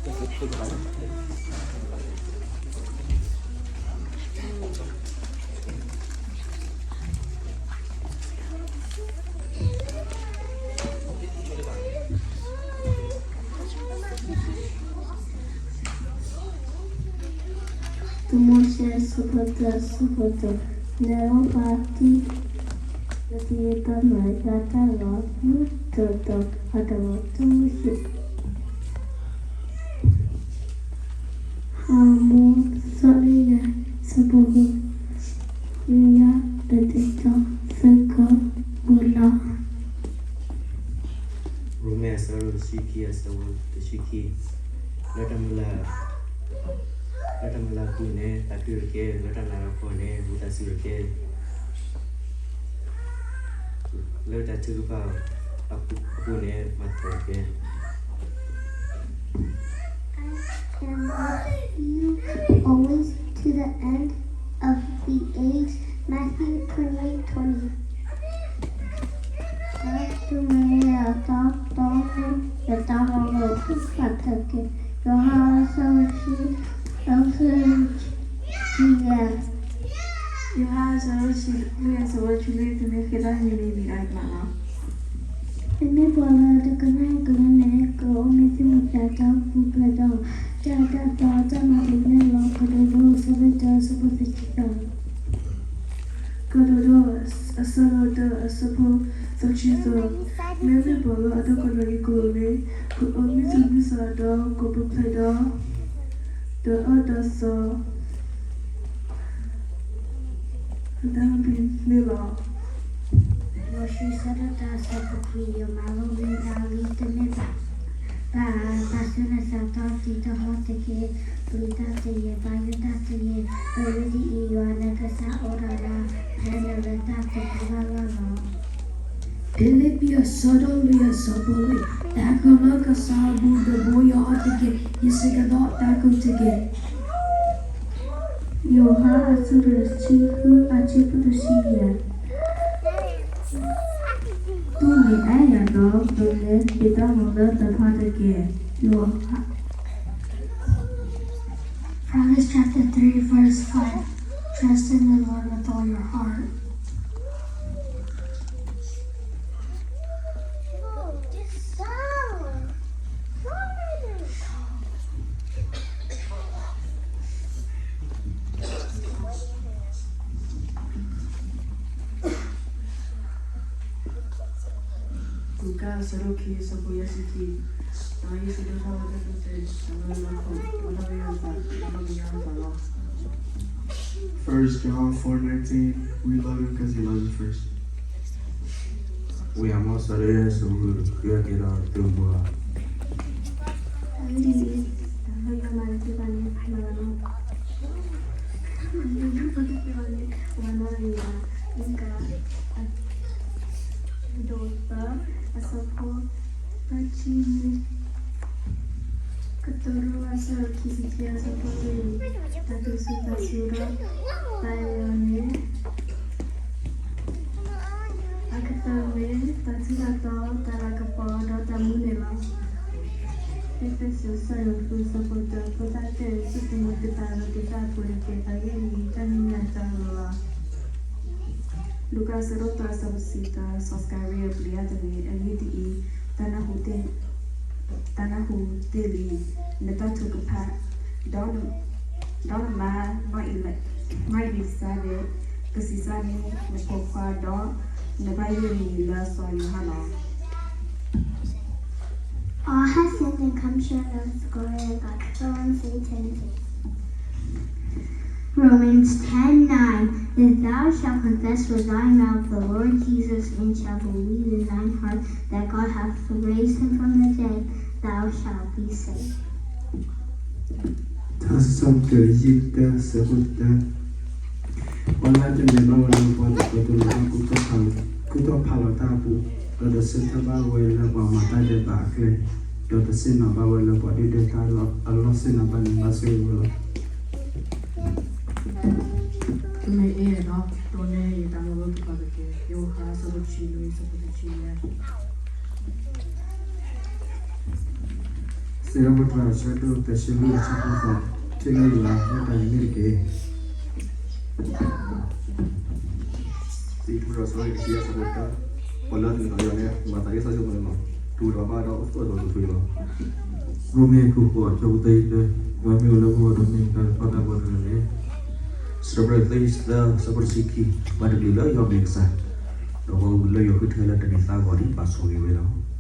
တၢမိၤၡ့ အဆၢဖိတၢ အဆၢဖိတၢ, နအိၣ်ပာ်တံၢ် လၢတယံာ်တမီၢ် ယွၤတၢ်လီၤ မုၢ်တတီၤ အတၢ်လီၤတူၢ်စ့ၢ် ဟးမိၣ် စီၤလ့ယၤ အဆၢဖိဃု, ယွၤတဒ်သိး သုကမုာ်လီၤ. ရိမ့ၤ အဆၢဒိၣ်တဆံခံ အဆၢဖိတဆံခံ, လၢတၢ်မုၢ်လၢ် လၢတၢ်မုၢ်လၢ်အပူၤန့ၣ် သးခုတက့ၢ်, လၢတၢ်နာ်အဃိန့ၣ် ဝံသးစူၤတက့ၢ်, လၢတၢ်ထုကဖၣ်အပူၤန့ၣ် မၤသကိးတက့ၢ်. I am with you always to the end of the age. Matthew twenty-eight twenty. သုမ့ၢ်ယတၢ်တီန့ၣ် ယတၢ်မၤလိာ်သ့ၣ်တဖၣ်တက့ၢ်. ယိၤဟၣ် အဆၢဒိၣ်ခံ အဆၢဖိခံဆံယဲၢ်, ယိၤဟၣ် အဆၢဒိၣ်ခံ အဆၢဖိခံဆံလွံၢ်, သုမ့ၢ်ဃ့တၢ်န့ၣ် မ့ၢ်မံၤဒၣ်ကမၣ်လီၤ. ပမ့ၢ်ပှၤလၢတကနၣ်အံၤကလၢန့ၣ် ကအိၣ်မ့ၢ်သ့ၣ်မ့ၢ်ပှၤတၢ်အိၣ်ဖှိၣ်ဖျဲၣ်ဒီး တၢ်အၢတၢ်သီတၢ်မၤပူၤန့ၣ်လီၤ. ကတိၤဒိ အဆၢဒိၣ်တၢ အဆၢဖိသၢဆံသၢ ကတိၤဒိ အဆၢဒိၣ်တၢ အဆၢဖိသၢဆံသၢ, မ့မ့ၢ်ပှၤလၢအဒိကနၣ်အံၤကလၢန့ၣ် ကအိၣ်မုာ်သူၣ်မုာ်သးဒီး ကပူၤဖျဲးဒီး တၢ်အၢတၢ်သီ အတၢ်ဘျုးန့ၣ်လီၤ. လီၤဆူ အဆၢဒိၣ်တၢ အဆၢဖိခွံ, ယမၤလိမ့ၢ်ဒၣ်လံ တမ့ၢ်ဘၣ် ဘၣ်ပာ်ဆူနသးထီၣ်တံၢ်တဟီၣ်တက့ၢ်. ပျံၤတၢ်တယဲၢ်, ဘၣ်ယိၣ်တၢ်တယဲၢ်, အဂ့ၢ်ဒ်အံၤ, ယွၤနကစၢ်အိၣ်ဒီးနၤ ဖဲနလဲၤတၢ်သဘျ့လၢ်လၢ်လီၤ. ဖံလံးပံၤ အဆၢဒိၣ်လွံၢ် အဆၢဖိလွံၢ်, တၢ်ကိၢ်လၢကစၢ်အပူၤ တဘိယူၢ်အီၤတက့ၢ်. ယစ့ၢ်ကီးတၢ်ကိၢ်တက့ၢ်. ယိၤဟၣ် အဆၢဒိၣ်တဆံဃု အဆၢဖိတဆံယဲၢ်, သုမ့ၢ်အဲၣ်ယၤဒီး သုလဲၤဟ့ၣ်တၢ်မၤလၢသုဖးတက့ၢ်. ယိၤဟၣ် Proverbs chapter three, verse five. Trust in the Lord with all your heart. Oh, this sour. လူၤကၣ် အဆၢဒိၣ်ခံ အဆၢဖိယဲၢ်ဆံခံ, ဒီးယ့ၣ်ၡူးဒိၣ်ထီၣ်ဝဲတၢ်ဒိၣ်တဲာ် အဝဲလၢခိၣ် လၢကညီအသး လၢကညီအသးလီၤ. First John four nineteen, we love him 'cause he loves us first. ဝံၤအမိၢ် အဆၢဒိၣ်ယဲၢ်ဆံဃု, ဃ့က့ၤဒီးသုဘိလီၤ. အဂ့ၢ်ဒ်အံၤ, တၢ်လၢယွၤမၤလၢသုဘၣ်န့ၣ် မၤလီၤလီၤ. တၢ်လၢယွၤမၤလၢသုဘၣ်န့ၣ် မၤလီၤလီၤ. လူၤကၣ် အဒိၣ်သၢ အဆၢဖိ သၢဆံနွံ, ကတိၤဒိ အဆၢခံဆံခံ အဆၢဖိလွံၢ်, တၢ်သူၣ်စူၤသးစူၤဒီး သးယီၤန့ၣ် အကတၢၢ်မ့ၢ် တၢ်ထူးတၢ်တီၤ, တၢ်လၤကပီၤ ဒီးတၢ်မူန့ၣ်လီၤ. အ့းဖ့းစူး အဆၢဒိၣ်ဃု အဆၢဖိတၢ, ဖိသၣ်သ့ၣ်ဧၢ, စူၢ်က့ၤနာ်က့ၤသုသးလၢသုသးအပူၤတက့ၢ်. အဂ့ၢ်ဒ်အံၤ, တၢ်နံၤညါတၢ်အလိၤလီၤ. လူၤကၣ် အဆၢဒိၣ်သၢ အဆၢဖိတဆံသၢ, စီၤစကၤရံယၤ ပျံၤတၢ်တဂ့ၤ. အဂ့ၢ်ဒ်အံၤ, တၢ်နၢ်ဟူတ့ၢ်လံ, နတၢ်ထုကဖၣ်, ဒီး ဒီးနမါနီၢ်အံၤလံးစဘ့း ကဆံးစၢ်န့ၢ်နဖိခွါ, ဒီးနဘၣ်ယုၢ်အမံၤလၢစီၤယိၤဟၣ်လီၤ. All have sinned and come short of the glory of God. Romans ten nine, Romans ten nine, If thou shalt confess with thy mouth the Lord Jesus, and shalt believe in thine heart that God hath raised him from the dead, thou shalt be saved. ထါစံးထီၣ်ပတြၢၤ ယဲၢ်ဆံတၢ အဆၢဖိတၢ, ပှၤလၢအတမ့ၢ်ဘၣ်ဝဲလၢပှၤတတီတလိၤဘၣ် ကူၣ်ထီၣ်ဖးလီၤတၢ်အပူၤ, ဒီးတဆၢထၢၣ်ဘၣ်ဝဲလၢပှၤမၤတၢ်ဒဲးဘးအကျဲ, ဒီးတသ့ၣ်နီၣ်ဘၣ်ဝဲလၢပှၤဒုၣ်ဒါတၢ်အလီၢ်သ့ၣ်နီၣ်ဘၣ်န့ၣ် ဘၣ်ဆိၣ်ဂ့ၤဝဲလီၤ. မ့ၢ်အဲၣ်ဒီး တိၢ်န့ၢ်ယတၢ်မၤလိသပှၢ်တက့ၢ်. ယိၤဟၣ် အဆၢဒိၣ်တဆံနွံ အဆၢဖိတဆံယဲၢ်. သ့ၣ်လၢပတြၢၤအဆၢဒိၣ်တဆံလွံၢ်အဆၢဖိသၢ, ထံၣ်လၢယွၤမ့ၢ်တၢ်ဂ့ၤန့ၣ်တက့ၢ်. သံထူရစီက့ယဲၢ်ဆၢဖိတၢ, ပှၤလၢအတမ့ၢ်ကီယွၤန့ၣ် မၤသးဒ်စီဆှံဖိန့ၣ်လီၤ. တူၢ်တဘၣ်ဒီးအိၣ်သကိးဒီးတဖုလီၤ. ရိမ့ၤခိၣ်ဃိးအဆၢဖိသၢဆံတၢ, ယွၤမ့ၢ်အိၣ်လၢပဂီၢ်ဒီးမ့ၢ်တၢ်ကထီၣ်တၢ်ဘီတဂၤလဲၣ်. စံးထီၣ်ပတြၢၤသၢဆံသၢအဆၢဖိတဆံခံ, ဘၣ်တဘျုးလၢယွၤမ့ၢ်ကစၢ်, ဒီးပှၤဂီၢ်မုၢ်လၢယွၤဃုထၢလၢတမ့ၢ်သးဂီၤဒံးဘၣ်ဆိၣ်ဂ့ၤဝဲလီၤ.